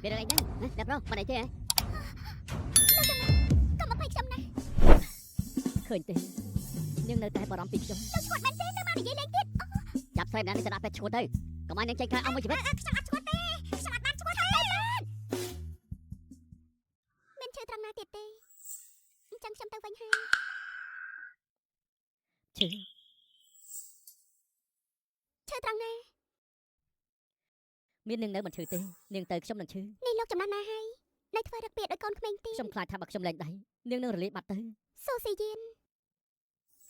មានរឿងអីហ្នឹងណាអ្នកប្រុសមិនអីទេហ៎ កុំអភ័យខ្ញុំណាស់ ឃើញទេនាងនៅតែបារម្ភពីខ្ញុំ លោកឈួតមែនទេទៅមកនិយាយលេងទៀត ចាប់ស្រីម្នាក់នេះទៅដាក់ពេទ្យឈួតទៅកុំឲ្យនាងចេញក្រៅអស់មួយជីវិត ខ្ញុំអត់ឈួតទេខ្ញុំអត់បានឈួតទេមានឈឺត្រង់ណាទៀតទេអញ្ចឹងខ្ញុំទៅវិញហើយ ឈឺ ឈឺត្រង់ណា មាននាងនៅមិនឈឺទេនាងទៅខ្ញុំនឹងឈឺ នេះលោកចំណាស់ណាហើយនៅធ្វើរឹកពាក្យដោយកូនក្មេងទៀត ខ្ញុំខ្លាចថាបើខ្ញុំលែងដៃនាងនឹងរលាយបាត់ទៅ សូស៊ីយៀន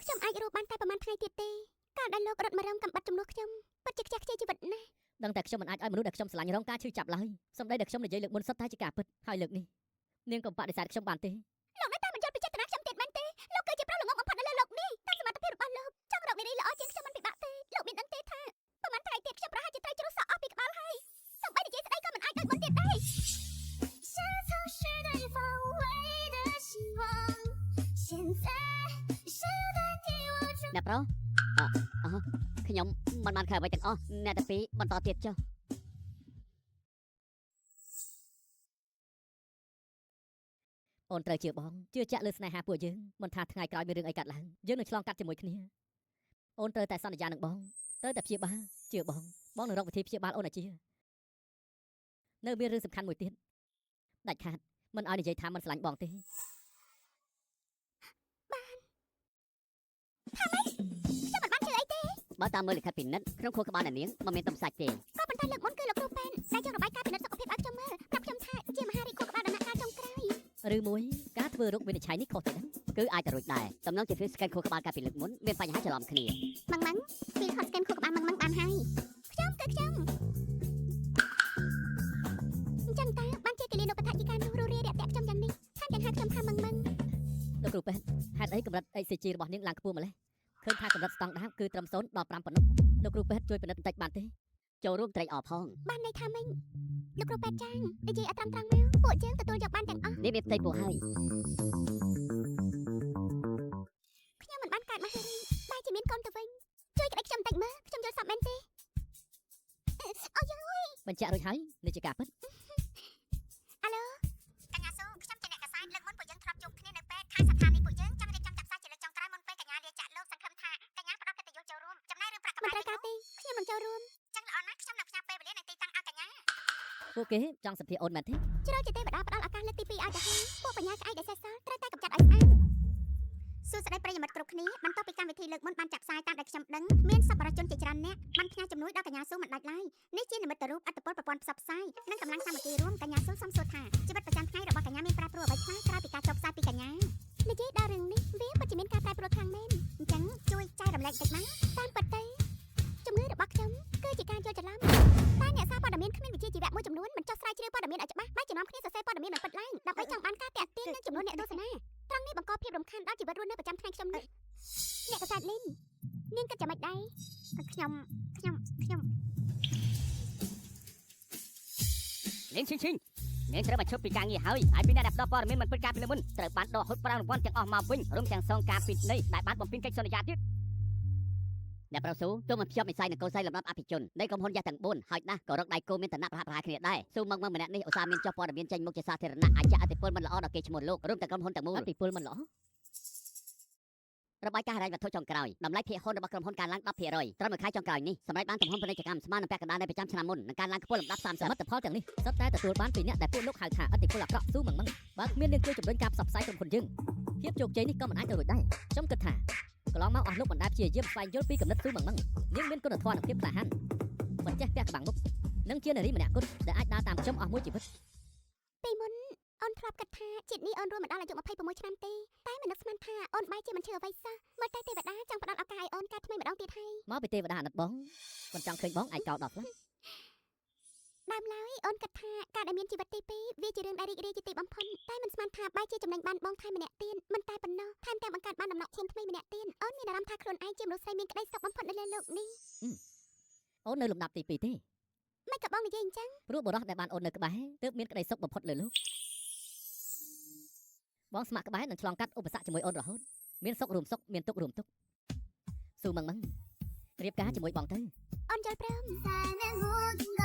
ខ្ញុំអាចរស់បានតែប្រហែលថ្ងៃទៀតទេកាលដែលលោករត់មករំកំបាត់ជំនួសខ្ញុំពិតជាខ្ជះខ្ជាយជីវិតណាស់ ដឹងតែខ្ញុំមិនអាចឲ្យមនុស្សដែលខ្ញុំស្រឡាញ់រងការឈឺចាប់ឡើយសម្ដីដែលខ្ញុំនិយាយលើកមុនសុទ្ធតែជាការពិតហើយលើកនេះនាងក៏បដិសេធខ្ញុំបានទេ លោកនៅតែមិនយល់ពីចេតនាខ្ញុំទៀតមែនទេលោកគឺជាប្រុសល្ងងបំផុតនៅលើលោកនេះតាមសមត្ថភាពរបស់លោកចង់រកនារីល្អជាងខ្ញុំមិនពិបាកទេលោកមានដឹងទេថាប្រហែលថ្ងៃទៀតខ្ញុំប្រហែលជាត្រូវជ្រុះសក់អស់ពីក្បាលហើយសូម្បីនិយាយស្ដីក៏មិនអាចដូចមុនទៀតដែរ 下曾是对方唯一的希望，现在谁又代替我去？ អ្នកប្រុសអអខ្ញុំមិនបានខែអ្វីទាំងអស់អ្នកទាំងពីរបន្តទៀតចុះអូនត្រូវជឿបងជឿជាក់លើស្នេហាពួកយើងមិនថាថ្ងៃក្រោយមានរឿងអីកើតឡើងយើងនឹងឆ្លងកាត់ជាមួយគ្នាអូនត្រូវតែសន្យានឹងបងត្រូវតែព្យាបាលជឿបងបងនឹងរកវិធីព្យាបាលអូនឲ្យជានៅមានរឿងសំខាន់មួយទៀតដាច់ខាតមិនឲ្យនិយាយថាមិនស្រឡាញ់បងទេ ខ្ញុំមិនបានជឿអីទេ បើតាមមើលលិខិតពិនិត្យក្នុងខួរក្បាលអ្នកនាងមិនមានតុំសាច់ទេ ក៏ប៉ុន្តែលើកមុនគឺលោកគ្រូប៉ែនដែលចង់របាយការណ៍ពិនិត្យសុខភាពឲ្យខ្ញុំមើលប្រាប់ខ្ញុំថាជាមហារីកខួរក្បាលដំណាក់កាលចុងក្រោយ ឬមួយការធ្វើរោគវិនិច្ឆ័យនេះខុសទៅដឹងគឺអាចទៅរួចដែរតំណងជាធ្វើ scan ខួរក្បាលកាលពីលើកមុនមានបញ្ហាច្រឡំគ្នា ម៉ងម៉ងពីថត scan ខួរក្បាលម៉ងម៉ងបានហើយខ្ញុំគឺខ្ញុំអញ្ចឹងតើបានជាគិលានុបដ្ឋាយិកានោះរੂរាយរាក់ទាក់ខ្ញុំយ៉ាងនេះថែមទាំងហៅខ្ញុំថាម៉ងម៉ង លោកគ្រូពេទ្យហេតុអីកម្រិត HCG របស់នាងឡើងខ្ពស់ម្ល៉េះឃើញថាកម្រិតស្តង់ដារគឺត្រឹម0ដល់5ប៉ុណ្ណោះលោកគ្រូពេទ្យជួយពិនិត្យបន្តិចបានទេចូលរួមត្រេកអរផង បានន័យថាម៉េចលោកគ្រូពេទ្យចាងនិយាយឲ្យត្រង់ត្រង់មកពួកយើងទទួលយកបានទាំងអស់ នេះមានផ្ទៃពោះហើយ ខ្ញុំមិនបានកើតមកហើយបែរជាមានកូនទៅវិញជួយក្តីខ្ញុំបន្តិចមើលខ្ញុំយល់សប្តិមែនទេអូយ បញ្ជាក់រួចហើយនេះជាការពិត អាឡូកញ្ញាស៊ូខ្ញុំជាអ្នកកាសែតលើកមុនពួកយើងធ្លាប់ជួបគ្នានៅពេទ្យខាងស្ថានីយ៍ពួកយើងចង់រៀបចំចាក់ផ្សាយជាលើកចុងក្រោយមុនពេលកញ្ញាលាចាកលោកសង្ឃឹមថាកញ្ញាផ្ដល់កិត្តិយសចូលរួមចំណែករឿងប្រាក់កម្រៃមិនត្រូវការទេខ្ញុំមិនចូលរួមចឹងល្អណាស់ខ្ញុំនឹងផ្ញើពេលវេលានិងទីតាំងឲ្យកញ្ញា ពួកគេចង់សម្ភាសអូនមែនទេ ជ្រុលជាទេវតាផ្ដល់ឱកាសលើកទី2ឲ្យទៅហើយពួកបញ្ញាក្អែកដែលសេះសល់ត្រូវតែកម្ចាត់ឲ្យស្អាតសួស្តីប្រិយមិត្តគ្រប់គ្នាបន្ទាប់ពីកម្មវិធីលើកមុនបានចាក់ផ្សាយតាមដែលខ្ញុំដឹងមានសប្បុរសជនជាច្រើនអ្នកបានផ្ញើជំនួយដល់កញ្ញាស៊ូមិនដាច់ឡើយនេះជានិមិត្តរូបអត្តពលប្រព័ន្ធផ្សព្វផ្សាយនិងកម្លាំងសាមគ្គីរួមកញ្ញាស៊ូសូមសួរថាជីវិតប្រចាំថ្ងៃរបស់កញ្ញាមានប្រែប្រួលអ្វីខ្លះក្រៅពីការចុះផ្សាយពីកញ្ញានិយាយដល់រឿងនេះវាពិតជាមានការប្រែប្រួលខ្លាំងមែនអញ្ចឹងជួយចែករំលែកតិចមកតាមពិតទៅជំងឺរបស់ខ្ញុំគឺជាការយល់ច្រឡំតែអ្នកសារព័ត៌មានគ្មានវិជ្ជាជីវៈមួយចំនួនមិនចោះស្រាវជ្រាវព័ត៌មានឲ្យច្បាស់បែរជានាំគ្នាសរសេរព័ត៌មានមិនពិតឡើងដើម្បីចង់បានការតាក់ទាញនិងចំនួនអ្នកទស្សនាត្រង់នេះបង្កភាពរំខានដល់ជីវិតរស់នៅប្រចាំថ្ងៃខ្ញុំនេះអ្នកកាសែតលីននាងគិតយ៉ាងម៉េចដែរខ្ញុំខ្ញុំខ្ញុំ នាងឈិងឈិងនាងត្រូវបញ្ឈប់ពីការងារហើយហើយពីអ្នកដែលផ្ដល់ព័ត៌មានមិនពិតការពីលើមុនត្រូវបានដកហូតប្រាក់រង្វាន់ទាំងអស់មកវិញរួមទាំងសងការពិន័យដែលបានបំពេញកិច្ចសន្យាទៀតអ្នកប្រុសស៊ូទោះមិនភ្ជាប់និស័យនិងកូនស្រីលំដាប់អភិជននៃក្រុមហ៊ុនយ៉ាស់ទាំង4ហើយណាស់ក៏រកដៃគូមានឋានៈប្រហាក់ប្រហែលគ្នាដែរស៊ូមកមកម្នាក់នេះឧស្សាហ៍មានចុះព័ត៌មានចេញមុខជាសាធារណៈអាចចាក់ឥទ្ធិពលមិនល្អដល់គេឈ្មោះលោករួមទាំងក្រុមហ៊ុនទាំងមូលឥទ្ធិពលមិនល្អរបាយការណ៍ហិរញ្ញវត្ថុចុងក្រោយតម្លៃភាគហ៊ុនរបស់ក្រុមហ៊ុនកើនឡើង10%ត្រឹមមួយខែចុងក្រោយនេះសម្រាប់បានទំហំពាណិជ្ជកម្មស្មើនឹងពាក់កណ្ដាលនៃប្រចាំឆ្នាំមុននិងកើនឡើងខ្ពស់លំដាប់30សមិទ្ធផលទាំងនេះសុទ្ធតែទទួលបានពីអ្នកដែលពួកលោកហៅថាឥទ្ធិពលអាក្រក់ស៊ូមងមងបើគ្មាននាងជួយជំរុញការផ្សព្វផ្សាយក្រុមហ៊ុនយើងភាពជោគជ័យនេះក៏មិនអាចទៅរួចដែរខ្ញុំគិតថាកន្លងមកអស់លោកបណ្ដាព្យាយាមស្វែងយល់ពីគំនិតស៊ូមងមងនាងមានគុណធម៌និងភាពក្លាហានមិនចេះពាក់ក្បាំងមុខនិងជានារីម្នាក់គត់ដែលអាចដើរតាមខ្ញុំអស់មួយជីវិត ពីមុនអូនធ្លាប់គិតថាជាតិនេះអូនរស់មិនដល់អាយុ26ឆ្នាំទេតែមិននឹកស្មានថាអូនបែរជាមិនឈឺអ្វីសោះមកតែទេវតាចង់ផ្ដល់ឱកាសឲ្យអូនកើតថ្មីម្ដងទៀតហើយ មកពីទេវតាអាណិតបងមិនចង់ឃើញបងឯកោដល់ខ្លះ ដើមឡើយអូនគិតថាការដែលមានជីវិតទី2វាជារឿងដែលរីករាយជាទីបំផុតតែមិនស្មានថាបែរជាចំណេញបានបងថែមម្នាក់ទៀតមិនតែប៉ុណ្ណោះថែមទាំងបង្កើតបានដំណក់ឈាមថ្មីម្នាក់ទៀតអូនមានអារម្មណ៍ថាខ្លួនឯងជាមនុស្សស្រីមានក្តីសុខបំផុតនៅលើលោកនេះ អូននៅលំដាប់ទី2ទេ មិនក៏បងនិយាយអញ្ចឹង ព្រោះបុរសដែលបានអូននៅក្បែរទើបមានក្តីសុខបំផុតលើលោកបងស្ម័គ្រក្បែរនឹងឆ្លងកាត់ឧបសគ្គជាមួយអូនរហូតមានសុខរួមសុខមានទុក្ខរួមទុក្ខស៊ូមងមងរៀបការជាមួយបងទៅ អូនយល់ព្រម 在难过。